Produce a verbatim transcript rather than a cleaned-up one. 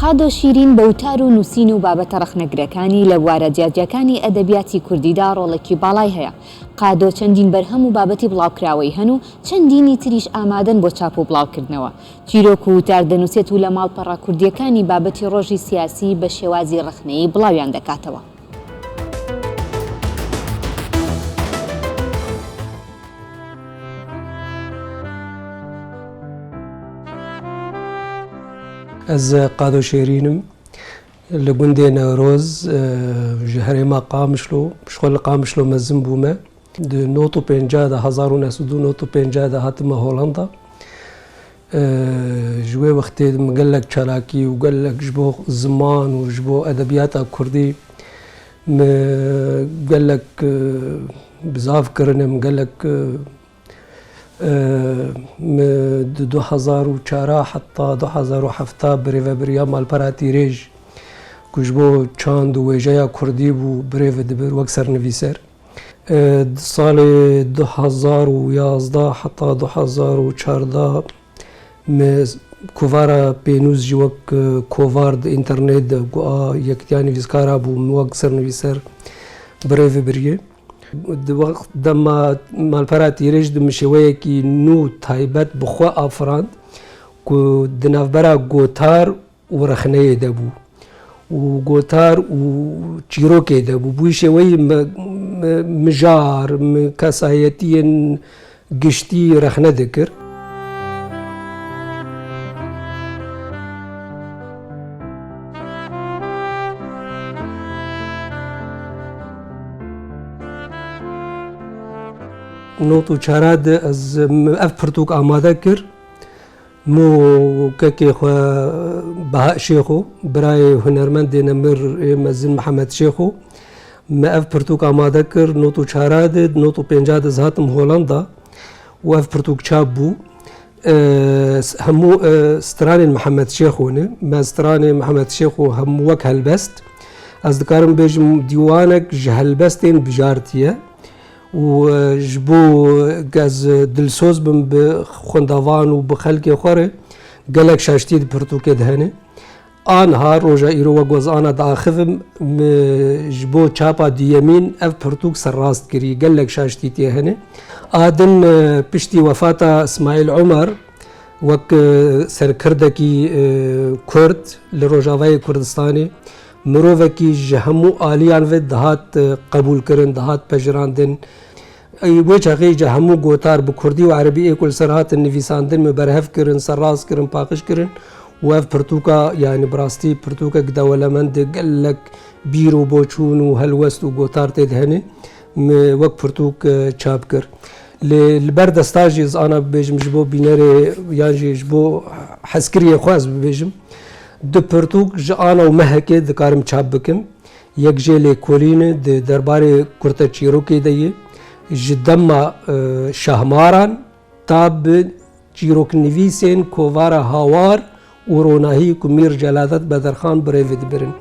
قادۆ شیرین بە وتار و نووسین و بابەتە ڕەخنەگرەکانی لە بوارە جیاجیاکانی ئەدەبیاتی کوردیدا ڕۆڵێکی باڵای هەیە. قادۆ چەندین بەرهەم و بابەتی بڵاوکراوەی هەن و چەندینی تریش ئامادەن بۆ چاپ و بڵاوکردنەوە. چیرۆک و وتار دەنووسێت و لە ماڵپەڕە کوردیەکانی بابەتی ڕۆژی سیاسی بە شێوازی ڕەخنەیی بڵاویان دەکاتەوە. Ez Qado Şêrîn im. Li gundê Newroz, e, ji herêma Qamişlo, ji xwe li Qamişlo mezin bûme. Di nod û pêncî de, hezar û neh sed û nod û pêncî de hatime Holanda. E, ji wê wextê min gelek çalakî û gelek ji bo ziman û ji bo edebiyata kurdî min gelek, e, bizav kirine, min gelek, e, e, min di du hezar û çar heta du hezar û heft birêvebiriya Malpera Tîrêj ku ji bo çand û wêjeya kurdî bû birêve dibir wek sernivîser. E, di salê du hezar û yazdeh heta du hezar û çardeh me kovara pênûs jî wek, e, kovar di înternet de ku a Yekîtiya Nivîskara bû, min wek sernivîser birêve biriye. Di wext dema Malpera Tîrêj di min şêweyekî nû taybet bi xwe afirand ku di navbera gotar û rexneyê de bû û gotar û çîrokê de bû. Bi wî şêweyî mi-, mi-, mijar, mi kesayetiyên giştî rexne dikir. Nod û çar de ez, min ev pirtûk amade kir. Min û kekê xwe Beha Şêxo, birayê hunermendê nemir ê mezin Mihemed Şêxo, me ev pirtûk amade kir, nod û çar de, nod û pênc de ez hatim Holanda û ev pirtûk çap bû. E, s-, hemû, e, stranên Mihemed Şêxo ne. Me stranê Mihemed Şêxo hemû wek helbest. Ez dikarim bêjim dîwanek ji helbestên bijartiye. Û, e, ji bo ez dilsoz bim bi xwendavan û bi xelkê xwe re, gelek şaştî di pirtûkê de hene. Anha roja îro wek ez ana diaxivim, min ji bo çapa duyemîn ev pirtûk serrast kirî. Gelek şaştî tê hene. A din, e, piştî wefata Îsmaîl Omer, wek, e, serkirdekî, e, Kurd li Rojavayê Kurdistanê, mirovekî ji hemû aliyan ve dihat, e, qebûlkirin, dihat pejirandin. Ey, wê çaxê ji hemû gotar bi kurdî û erebî ê ku li ser hatin nivîsandin, min berhev kirin, serrast kirin, paqij kirin û ev pirtûka, yanî bi rastî pirtûkek dewelemend e, gelek bîr û boçûn û helwest û gotar tê de hene, min wek pirtûk, e, çap kir. Lê li ber desta jî ez ana bibêjim, ji bo bînerê yan jî ji bo hezkiriyê xwe ez bibêjim. Du pirtûk ji ana û mehekê dikarim çap bikim. Yek jê lêkolîn e di derbarê kurteçîrokê de ye. Ji dema, e, Şahmaran ta bi çîroknivîsên kovara Hawar û Ronahî ku Mîr Celadet Bederxan birêve dibirin.